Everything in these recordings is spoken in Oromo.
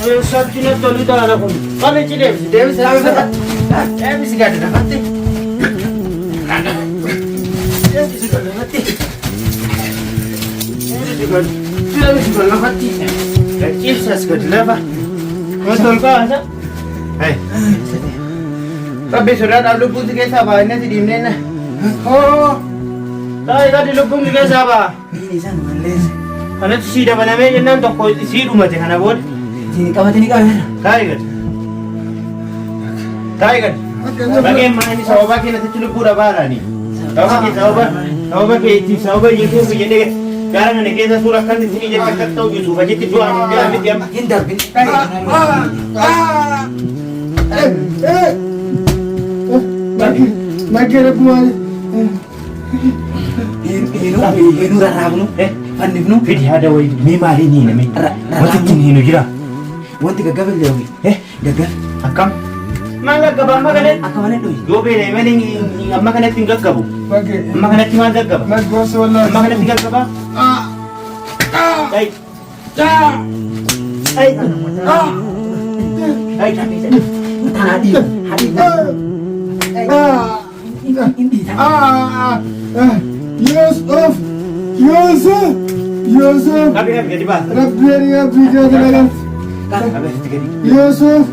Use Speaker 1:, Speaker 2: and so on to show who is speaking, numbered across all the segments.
Speaker 1: Eessatti natti tolu taana kun? Qabichi deebisi deebisi deebisi gadi lafatti. Deebisi gadi lafatti. Deebisi gadi deebisi gadi lafatti. Ciibsas gadi lafa. Wanti ol kaasa. Rabbi sodaadhaaf lubbuun si keessaa ba'a inni si dhiibneen. Hoo! Taa'ee gadi lubbuun si keessaa ba'a.
Speaker 2: Inni isaan malleessa.
Speaker 1: Kanatti sii dabalamee jennaan tokko sii dhumate kana booda.
Speaker 2: Ittiin qabatanii qabeera.
Speaker 1: Taa'ee gadi. Taa'ee gadi. Bageen maa inni sababaa keenyatti lubbuu dhabaadhaani. Sababa kee sababa sababa keetiif sababa Yesuuf jedhee gaara kana keessa suura akkas isinii jedhe akkas ta'u Yesuuf achitti du'aan hin jira miti amma.
Speaker 2: Hin darbin.
Speaker 3: Maggee rabbumaan.
Speaker 2: Hinuu rarraafnu. Fannifnu.
Speaker 1: Fidi haada wayii mee maaliin hiina mee? Wanti ittiin hiinu jira.
Speaker 2: Wanti gaggabe illee ho'i. Gaggabe.
Speaker 1: Akkam? Maal gaggaba amma kanatti?
Speaker 2: Akka malee dhohi.
Speaker 1: Yoo beela'e malee amma kanatti hin gaggabu.
Speaker 3: Maggee.
Speaker 1: Amma kanatti maal gaggaba?
Speaker 3: Maggee osoo wallaahi.
Speaker 1: Amma kanatti gaggaba? Ay. Ay. Ay.
Speaker 2: Tanaa dhiibu. Hadhiibu. Hin dhiita.
Speaker 3: Yusuf! Yusuf! Yusuf!
Speaker 1: Qabi qabi gadi baas.
Speaker 3: Rabbiin yoo viidiyoo kana agarte.
Speaker 1: Qabi asitti gadi.
Speaker 3: Yusuf!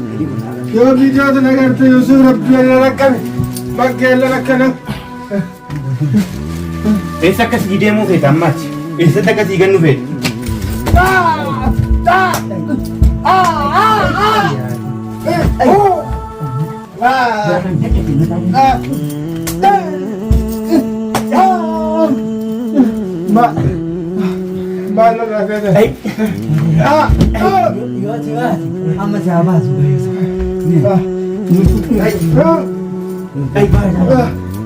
Speaker 3: Yoo viidiyoo kana agarte Yusuf Rabbiin na rakkame. Maggeen na rakkana.
Speaker 1: Eessa akkasii deemuu feeta ammaati? Eessatti akkasii gannu feeta?
Speaker 3: Ma maal irraa feete?
Speaker 2: Yoo si baate amma si haa baasu.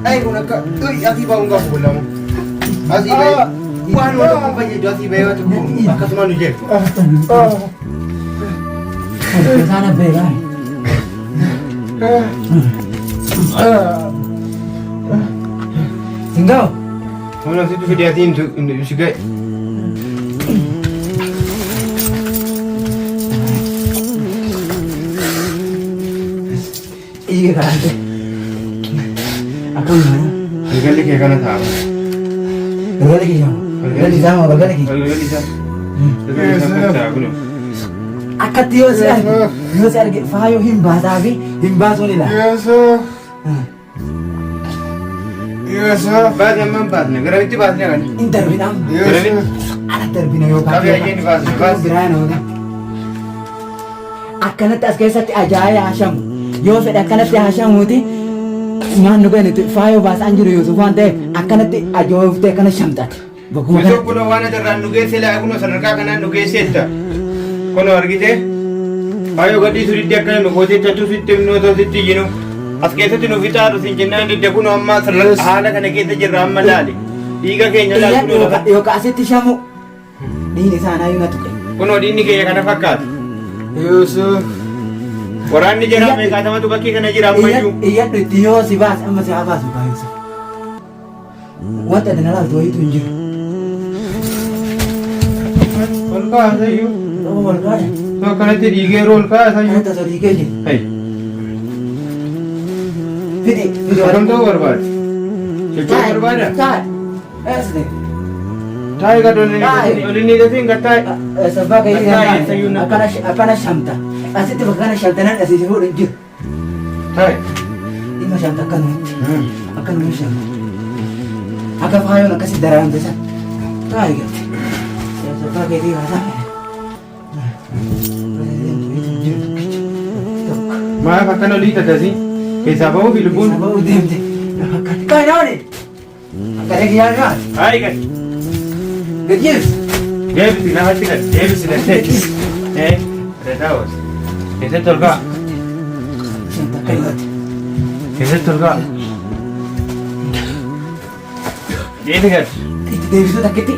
Speaker 1: Ay kun akka asii ba'uun qabu kun lamu. Asii ba'ee waan wal tokko fayyadu asii ba'ee waan tokko akkasuma nu jeequ.
Speaker 2: Isaan abbeeraa. Singao.
Speaker 1: Humna situ fide asii hin si ga'e.
Speaker 2: Dhiiga karaante. Akkam mana.
Speaker 1: Galgalli kee kana ta'a.
Speaker 2: Galgala kiyya. Galgalli isaa moo galgala kiyya.
Speaker 1: Galgalli isaa. Galgalli isaa kan ta'a kunoo.
Speaker 2: Akkatti yoo si arge yoo si arge faayoo hin baasaa fi hin baasuun ilaala.
Speaker 3: Yusuf! Yusuf!
Speaker 1: Baasne amma hin baasne garamitti baasne kana.
Speaker 2: Hin darbina amma.
Speaker 3: Yusuf!
Speaker 2: Ala darbina yookaan.
Speaker 1: Qabi ayyeen baasne baasne.
Speaker 2: Biraa yookaan. Akkanatti as keessatti ajaa'ee haashamu. Yoo fedhe akkanatti haashamuuti maan nu gani faayoo baasaan jiru Yuusuf waan ta'eef akkanatti ajooftee akkana shamxate. Bakkuma
Speaker 1: Yusuf
Speaker 2: kanatti.
Speaker 1: kunoo waan asirraan nu geesse laa kunoo sadarkaa kanaan nu geesseetta. Kunoo argite faayoo gadhiisu didde akkana nu gooteetta tu sitti himnu otoo sitti iyyinu. As keessatti nu fixaaru siin jennaan didde kunoo amma sadarkaa haala kana keessa jirra amma laali. Dhiiga keenya laali
Speaker 2: Iyyadhu
Speaker 1: kunoo lafa.
Speaker 2: yookaan yookaan asitti shamu. Dhiigni isaa anaayyuu na tuqe.
Speaker 1: Kunoo dhiigni keenya kana fakkaata.
Speaker 3: Yusuf!
Speaker 1: Waraanni jaraa meeqaatamatu bakkee kana jira ammayyuu.
Speaker 2: Iyyadhu itti yoo si baase amma si haa baasu kaa Yuusuf. Wanta ati na laaltu wayiitu hin jiru.
Speaker 1: Ol kaasayyuu.
Speaker 2: Ta'uu wal kaadha.
Speaker 1: Osoo akkanatti dhiigee yeroo ol kaasayyuu.
Speaker 2: Wanta osoo dhiigee jiru.
Speaker 1: Hey.
Speaker 2: Fidi fidi
Speaker 1: Akkam ta'uu barbaade? Socho'uu barbaada?
Speaker 2: Taa'e. Eessa
Speaker 1: Taa'e gad ol
Speaker 2: Taa'e.
Speaker 1: ol inni gatiin gad taa'e.
Speaker 2: Sabbaa kee
Speaker 1: Taa'e, eessayyuu na-
Speaker 2: akkana akkana shamta. Asitti bakka kana shamtanan asii si fuudhu hin jiru.
Speaker 1: Taa'e.
Speaker 2: Dhimma shamta akkanumatti. Akkanuma shamta. Akka faayoon akkasi dararamte san. Taa'e galte. Sabbaa keetii haasaa.
Speaker 1: Maaf akkana olii tatasi? Keessaa ba'uu fi lubbuun.
Speaker 2: Keessaa ba'uu deemte. Kan oole. Akka kiyyaa irraa.
Speaker 1: Taa'e gad.
Speaker 2: Gad jirti.
Speaker 1: Deebisi lafatti gad. Deebisi lafatti. Eh, redaawwas. Keessatti ol ka'a.
Speaker 2: Shamta akka dhibatti.
Speaker 1: Keessatti ol ka'a. Deebi gad.
Speaker 2: Itti deebisuu takkitti.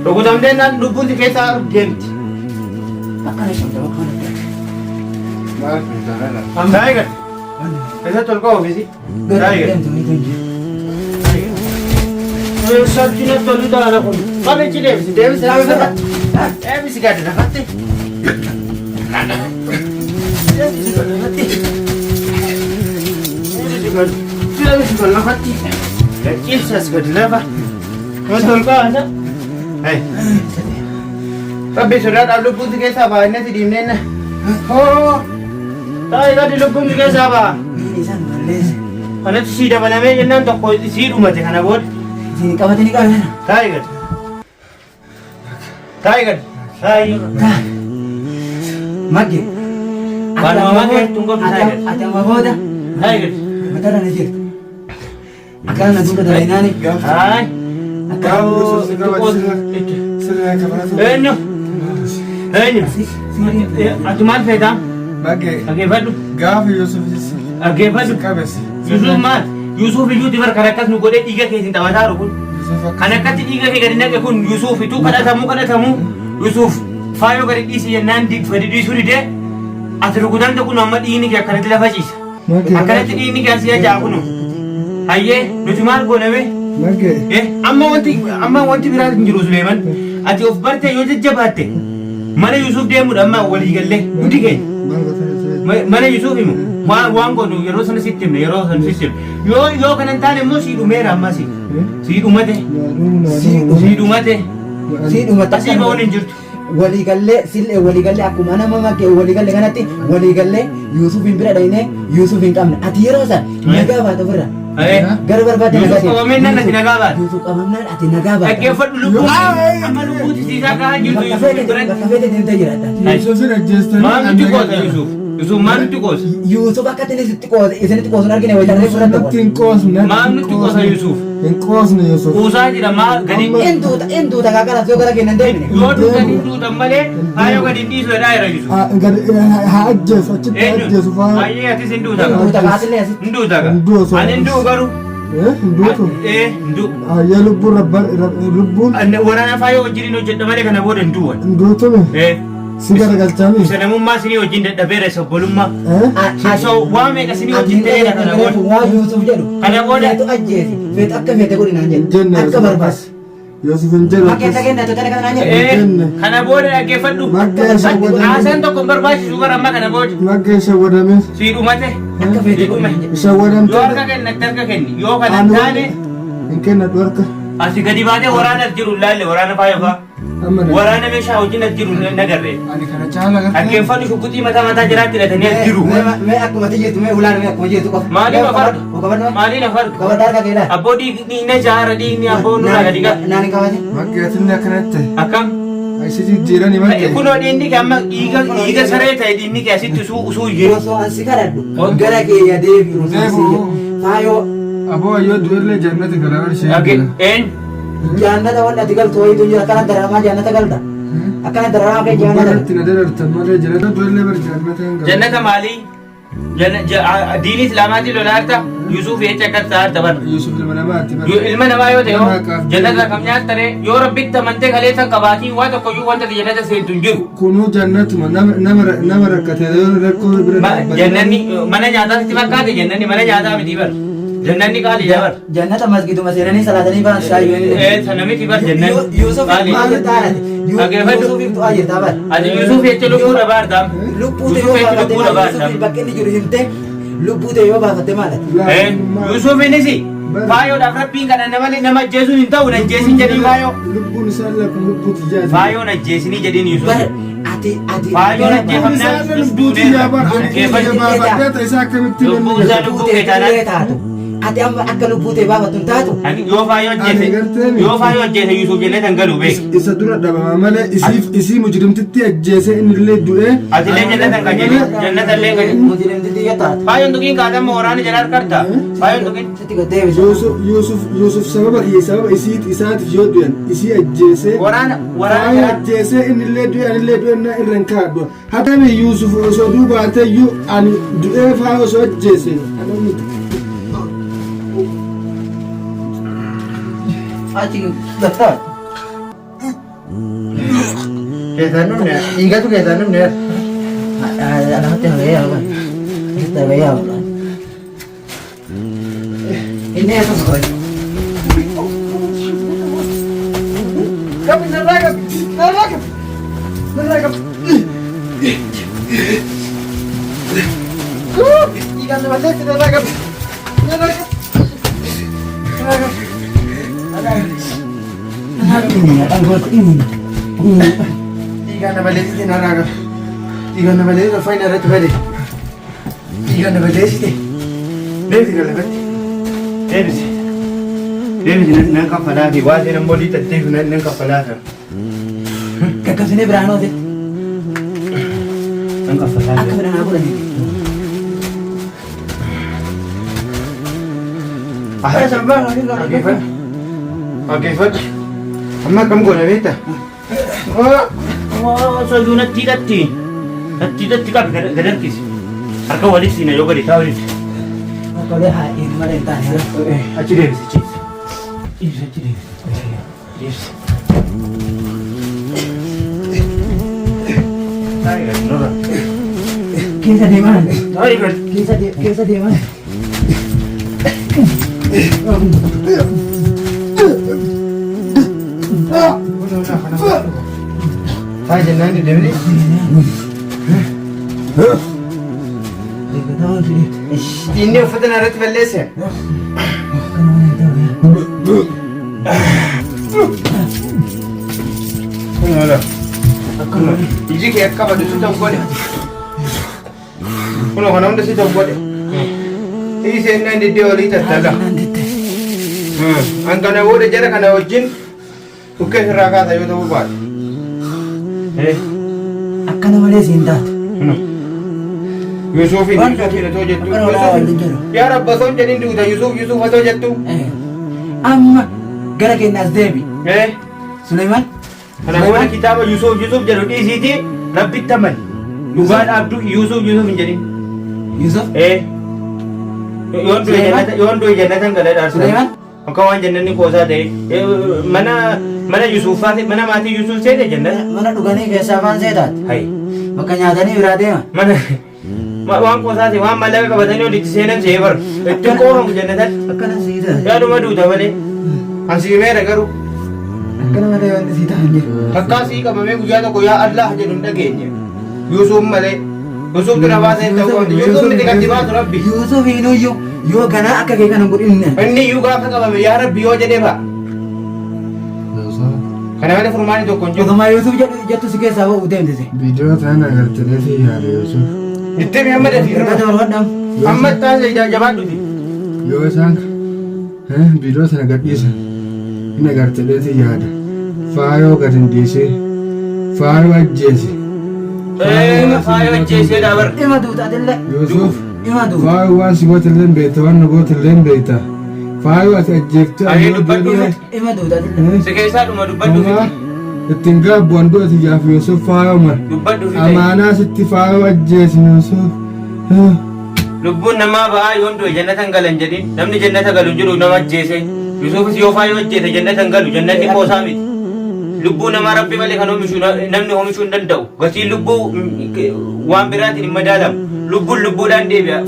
Speaker 1: Rukutamtee naan lubbuun si keessaa deemti.
Speaker 2: Akkana shamta bakka kanatti.
Speaker 3: Maal kun sarara?
Speaker 1: Taa'e gad. Keessatti ol ka'a ofiisi.
Speaker 2: Gad
Speaker 1: Taa'e gad.
Speaker 2: deemtu wayiitu hin jiru.
Speaker 1: Eessatti natti tolu taana kun? Qabichi deebisi deebisi deebisi gadi lafatti. Lafatti. Ciibsas gadi lafa. Wanti ol kaa'ata. Rabbi sodaadhaaf lubbuun si keessaa ba'a inni si dhiibneen. Hoo! Taa'ee gadi lubbuun si keessaa ba'a.
Speaker 2: Isaan balleesse.
Speaker 1: Kanatti sii dabalamee jennaan tokko sii dhumate kana booda.
Speaker 2: Isin qabatanii qabatan.
Speaker 1: Taa'ee gadi. Taa'ee gadi. Taa'ee.
Speaker 2: Magge.
Speaker 1: Waanuma maal jettu hin qabdu taa'ee gadi.
Speaker 2: Ati amma booda
Speaker 1: Taa'ee gadi.
Speaker 2: matarra na jirtu. Akkana na duuka dalainaani.
Speaker 1: Haay.
Speaker 3: Gaafa Yusuf si qabate sirraa kabalatu.
Speaker 1: Eenyu? Eenyu? Ati maal feetaa?
Speaker 3: Magee
Speaker 1: Dhaggeeffadhu.
Speaker 3: gaafa Yusuf si
Speaker 1: Dhaggeeffadhu.
Speaker 3: qabesi.
Speaker 1: Yusuf maal? Yusuf iyyuu bar kan akkas nu godhee dhiiga keetiin taphataa jiru kun.
Speaker 3: Yusuf akka
Speaker 1: Kan akkatti dhiiga kee gadi naqe kun Yusuf ituu kadhatamuu kadhatamuu Yusuf faayoo gadi dhiisi jennaan gadi dhiisuu didee ati rukutamte kun amma dhiigni kee akkanatti lafa ciisa.
Speaker 3: Magee
Speaker 1: Akkanatti dhiigni kee asii ajaa'a kunu. Hayyee nuti maal gooname?
Speaker 3: Magee
Speaker 1: Amma wanti biraa hin jiru Suleeman. Ati of barte yoo jajjabaatte mana Yusuf deemuudha amma walii gallee hundi keenya.
Speaker 3: maal gootanii
Speaker 1: Mana Yusuf himu waan goonu yeroo sana sitti himne, yeroo sana sitti himne, yoo kana hin taane immoo sii dhumeera, amma sii dhumate, sii dhumate.
Speaker 2: Si dhumate.
Speaker 1: Asii ba'uun hin jirtu.
Speaker 2: Waliigallee sillee waliigallee akkuma nama makke waliigalle kanatti waliigallee Yusuf hin bira dhaynee Yusuf hin qabne ati yeroo san nagaa baata ofirra. Gara barbaadde
Speaker 1: Yusuf
Speaker 2: nagaa deema.
Speaker 1: qabamennaan ati nagaa baata.
Speaker 2: Yusuf qabamnaan ati nagaa baata.
Speaker 1: Dhaggeeffadhu, lubbuu amma lubbuuti siisaa gahaa jirtu
Speaker 2: Bakka
Speaker 1: Yusuf
Speaker 2: feete
Speaker 1: biratti.
Speaker 2: bakka feete deemtee jiraata.
Speaker 3: Yusufin ajjeestanii.
Speaker 1: Maal nutti qoosa Yusuf? Yusuf maal nutti qoosa?
Speaker 2: Yusuf akka inni sitti qoosa isinitti qoosuun argine wayita reefu irratti
Speaker 3: Natti hin qoosne.
Speaker 1: Maal nutti qoosa Yusuf?
Speaker 3: Hin qoosne Yusuf.
Speaker 1: Quusaa jira maal gadi
Speaker 2: Intuuta intuuta kaakalas yoo gara keenya hin deemine.
Speaker 1: Yoo duutan hin duutan malee haayoo gadi hin dhiisu jedhaa jira Yusuf.
Speaker 3: Haa ajjeesu, achitti haa
Speaker 1: Eenyuun?
Speaker 3: ajjeesu faa.
Speaker 1: Hayyee, atis hin duuta.
Speaker 2: Intuuta kaasillee asitti.
Speaker 1: Hin duuta gaa.
Speaker 3: Hin duutu.
Speaker 1: Ani hin du'u garuu.
Speaker 3: Hin duutu.
Speaker 1: Ee, hin du'u.
Speaker 3: Hayyee, lubbuun rabbar lubbuun
Speaker 1: Waraana faayoo wajjin hojjedha malee kana booda hin du'u.
Speaker 3: hin duutumi.
Speaker 1: Ee.
Speaker 3: Si garagalchaami.
Speaker 1: Isa namummaa isinii wajjin dadhabeera, isa obbolummaa. So waa meeqa isinii wajjin ta'eera kana booda.
Speaker 2: Waa Yusuf jedhu.
Speaker 1: Kana booda-
Speaker 2: Feetu ajjeesi. Feetu akka feete godhi naan
Speaker 3: Hin
Speaker 2: jedhu.
Speaker 3: jenne.
Speaker 2: Akka barbaadu.
Speaker 3: Yusuf hin jedhu.
Speaker 2: Akka keessa kenna tole kana naan jedhu.
Speaker 1: Ee, kana booda dhaggeeffadhu.
Speaker 3: Maggee shawwadame.
Speaker 1: Haasaan tokko hin barbaachisu bara amma kana booda.
Speaker 3: Maggee shawwadame.
Speaker 1: Sii dhumate.
Speaker 2: Akka feete
Speaker 1: Sii dhume.
Speaker 2: godhi naan jedhu.
Speaker 3: Shawwadamte.
Speaker 1: Yoo harka kennatti harka kenni. Yoo kana hin taane
Speaker 3: Hin kennadhu harka.
Speaker 1: asii gadi baatee waraana as jiru hin laalle, waraana faayoo fa'aa.
Speaker 3: Amma na-
Speaker 1: Waraana meeshaa wajjin as jiru nagarree.
Speaker 3: Ani kana caala gartee.
Speaker 1: Dhaggeeffadhu, shugguxii mataa mataa jiraatti hidhatanii as jiru.
Speaker 2: Mee akkuma jirtu, mee ulaan, mee akkuma jirtu qofa.
Speaker 1: Maaliin of arga?
Speaker 2: Qabadhu.
Speaker 1: Maaliin of arga?
Speaker 2: Qabadhu harka kee ilaali.
Speaker 1: Abboo, dhiigni jaara, dhiigni abboo nurraa gadi qaba.
Speaker 2: Naan hin qabatin.
Speaker 3: Maggee, atinni akkanatti.
Speaker 1: Akkam?
Speaker 3: Aisi jijjiirani maggee.
Speaker 1: Kunoo dhiigni kee amma dhiiga saree ta'e, dhiigni kee asitti usuu jiru.
Speaker 2: Osoo an si kadhadhu gara kee ya deebi'u osoo si
Speaker 3: Deebi'u.
Speaker 2: Faayoo.
Speaker 3: Aboo, yoo du'ellee jannati gala barshee.
Speaker 1: Eenyu?
Speaker 2: Jaannata wanni ati galtu wayitu jira, akkana dararamaa jaannata galta. Akkana dararamaa kee jaannata.
Speaker 3: Gubbaratti na darartan malee jannata du'ellee bar jannata hin galu.
Speaker 1: Jannata maalii? Diinii Islaamaatiin lolaa jirta? Yusuf jecha akkas ta'aa jirta bara.
Speaker 3: Yusuf ilma namaati bar.
Speaker 1: Ilma namaa yoo ta'e
Speaker 3: Nama
Speaker 1: hoo
Speaker 3: haqaaf
Speaker 1: jannata kam nyaattare? Yoo Rabbitti amantee kaleessa qabaatii waa tokko iyyuu wanta jannata seentu hin jiru.
Speaker 3: Kunuu jannatuma nama rakkate yoo rakkoo bira dhaabbate.
Speaker 1: Jannanni mana nyaataa sitti fakkaate? Jannanni mana nyaataa miti bar. Jannanni qaali bar.
Speaker 2: Jannata masgiduma seenanii salaatanii ba'an shaayyoo.
Speaker 1: Ee, sana miti bar jannanni.
Speaker 2: Yusuf
Speaker 1: Qaali.
Speaker 2: maal taanati?
Speaker 1: Dhaggeeffadhu.
Speaker 2: Yusufiif du'aa jirta bar.
Speaker 1: Ati Yusuf jecha lubbuu dhabaarta.
Speaker 2: Lubbuu ta'e
Speaker 1: Yusuf
Speaker 2: yoo
Speaker 1: jecha
Speaker 2: baafatte
Speaker 1: lubbuu
Speaker 2: maal?
Speaker 1: dhabaarta.
Speaker 2: Yusuf bakka inni jiru himte lubbuu ta'e yoo baafatte maal ati?
Speaker 1: Yusufinis faayoodhaaf Rabbiin kadhanna malee nama ajjeesuun hin ta'u, na ajjeesin jedhiin faayoo.
Speaker 3: Lubbuun isaa lakkuma lubbuu tiyyaati.
Speaker 1: Faayoon ajjeesinii jedhiin Yusuf.
Speaker 2: Bar ati
Speaker 1: Faayoon
Speaker 3: Lubbuun isaa
Speaker 1: ajjeefamnaan
Speaker 3: lubbuu tiyyaa bar. Ani
Speaker 1: Dhaggeeffadhu.
Speaker 3: baafadhee ta'e isaa akkamitti
Speaker 1: Lubbuu
Speaker 3: namni
Speaker 1: isaa
Speaker 3: gala?
Speaker 2: Lubbuu ta'e illee taatu. Ati amma akka lubbuu ta'e baafattu hin taatu.
Speaker 1: Ani yoo faayoo
Speaker 3: Ani
Speaker 1: ajjeese
Speaker 3: gartee miti.
Speaker 1: yoo faayoo ajjeese Yusuf jennee tan galu beek.
Speaker 3: Isa dura dhabama malee isiif isii mujrimtitti ajjeese inni illee du'ee.
Speaker 1: Ati illee jannatan kan jedhu, jannata illee kan jedhu.
Speaker 2: Mujrimtitti yoo taatu.
Speaker 1: Faayoon tuqiin kaatama waraana jala harkarta. Faayoon tuqiin.
Speaker 2: Sitti gad deebisa.
Speaker 3: Yusuf Yusuf Yusuf sababa kiyya, sababa isiit isaatiif yoo du'an isii ajjeese.
Speaker 1: Waraana
Speaker 3: Faaya
Speaker 1: jala.
Speaker 3: ajjeese inni illee du'e, ani illee du'e na irra hin kaadhu. Hatami Yusuf osoo duubaatee iyyuu ani du'ee faaya osoo ajjeese. Ana miti.
Speaker 2: Achi gattaa.
Speaker 1: Keessaan dhumne, dhiigatu keessaan dhumne.
Speaker 2: Alhamatti hagayyaa haban. Asitti hagayyaa haban. Inni eessa soqoy?
Speaker 3: Qabi, narraa qabi, narraa qabi, narraa qabi. Dhiigaan na balleessi narraa qabi. Narraa qabi. Dhiigaan na balleessite narraa qabi. Dhiigaan na balleessite uffata irratti bade. Dhiigaan na balleessite. Deebisi galafatti.
Speaker 1: Deebisi. Deebisi nan kaffalaafi waa seenan bolii tatteef nan kaffalaafi.
Speaker 2: Gaggabsinee biraan oote.
Speaker 1: Nan kaffalaafi.
Speaker 2: Akka fedhan haa godhanii.
Speaker 1: Dhaggeeffadhu. Dhaggeeffadhu. Amma akkam goona beektaa? Osoo natti hidhatti. Natti hidhatti qabi gad harkisi. Harka walitti siina yoo gadi taa'u dide.
Speaker 2: Okolee haa dhiinu malee hin taane.
Speaker 1: Achi deebisi ciibsi. Ciibsi achi deebisi. Ciibsi. Taa'ii gadi nurra.
Speaker 2: Keessa deemaa.
Speaker 1: Taa'ii gadi.
Speaker 2: Keessa deemaa.
Speaker 1: Taa'ii jennaan deddeebine. Inni uffata na irratti balleesse. Kunoo iji kee akka badu si ta'u godhe. Kunoo kana hunda si ta'u godhe. Hiisee innaan diddee olii tattala. An kana booda jara kana wajjin dhukkee sirraa kaasa yoo ta'uu baate.
Speaker 2: Akkana malee siin taatu.
Speaker 1: Yusuufin
Speaker 2: Waan
Speaker 1: Yusuufin otoo jettu.
Speaker 2: Akkana walaa waliin jedhu.
Speaker 1: Yaa Rabba osoo hin jedhin duuta Yusuuf Yusuuf otoo jettu.
Speaker 2: Amma gara keenya as deebi. Suleeman.
Speaker 1: Kana booda kitaaba Yusuuf Yusuuf jedhu dhiisiitii Rabbitti amani. Dhugaa dhaabdu Yusuuf Yusuuf hin jedhin.
Speaker 2: Yusuf.
Speaker 1: Yoon du'e jannata yoon du'e jannatan gala dhaarsa.
Speaker 2: Suleeman.
Speaker 1: Akka waan jannanni qoosaa ta'e mana mana Yusuufaa mana maatii Yusuuf seete jannata.
Speaker 2: Mana dhuganii keessaa afaan seetaati.
Speaker 1: Hayi.
Speaker 2: Bakka nyaatanii biraa deema.
Speaker 1: Mana waan qoosaa ta'e waan maallaqa qabatanii olitti seenan se'ee bara. Ittiin qoofamu jannatan.
Speaker 2: Akkana sii ta'a.
Speaker 1: Yaaduma duuta malee. An siimeera garuu.
Speaker 2: Akkana malee wanti sii ta'a hin jiru.
Speaker 1: Takkaa sii qabamee guyyaa tokko yaa Allah jedhu hin dhageenye. Yusuuf malee. Yusuuf dura baasee ta'uu qabdi. Yusuuf miti kan baasu Rabbi.
Speaker 2: Yusuf inuyyuu yoo ganaa akka kee kana hin godhin.
Speaker 1: Inni iyyuu gaafa qabame yaa Rabbi yoo jedhee fa'a. Kana malee furmaanni tokko hin jiru.
Speaker 2: Otumaa Yusuf jedhu jettu si keessaa ba'uu deemte si.
Speaker 3: Viidiyoo ta'an agartee si yaada Yusuf.
Speaker 1: Itti himi amma dafii.
Speaker 2: Ergata barbaadhaam.
Speaker 1: Amma taasise jabaadhuti.
Speaker 3: Yoo isaan viidiyoo sana gadhiisan hin agartee si yaada. Faayoo gad hin dhiisee. Faayoo ajjeese.
Speaker 1: Faayoo ajjeesee daabar.
Speaker 2: Ima duuta atillee.
Speaker 3: Yusuf.
Speaker 2: Ima duuta.
Speaker 3: Faayoo waan si goote illee hin beekta waan nu goote illee hin beekta. Faayoo ati ajjeeftee
Speaker 1: Ayee dubbadhu.
Speaker 2: Ima duuta atillee.
Speaker 1: Si keessaa dhuma dubbadhu
Speaker 3: Homaa
Speaker 1: fiti.
Speaker 3: ittiin gaabbu an du'ati jaaf Yusuf faayoo mara.
Speaker 1: Dubbadhu fiti.
Speaker 3: Amaanaa sitti faayoo ajjeese Yusuf.
Speaker 1: Lubbuun namaa ba'aa yoon du'e jannata hin galan jedhin. Namni jannata galu hin jiru nama ajjeese. Yusuufis yoo faayoo ajjeese jannata hin galu. Jannanni qoosaa miti. Lubbuu namaa Rabbi malee kan oomishu namni oomishuu hin danda'u. Gatiin lubbuu waan biraatiin hin madaalamu. Lubbuun lubbuudhaan deebi'a.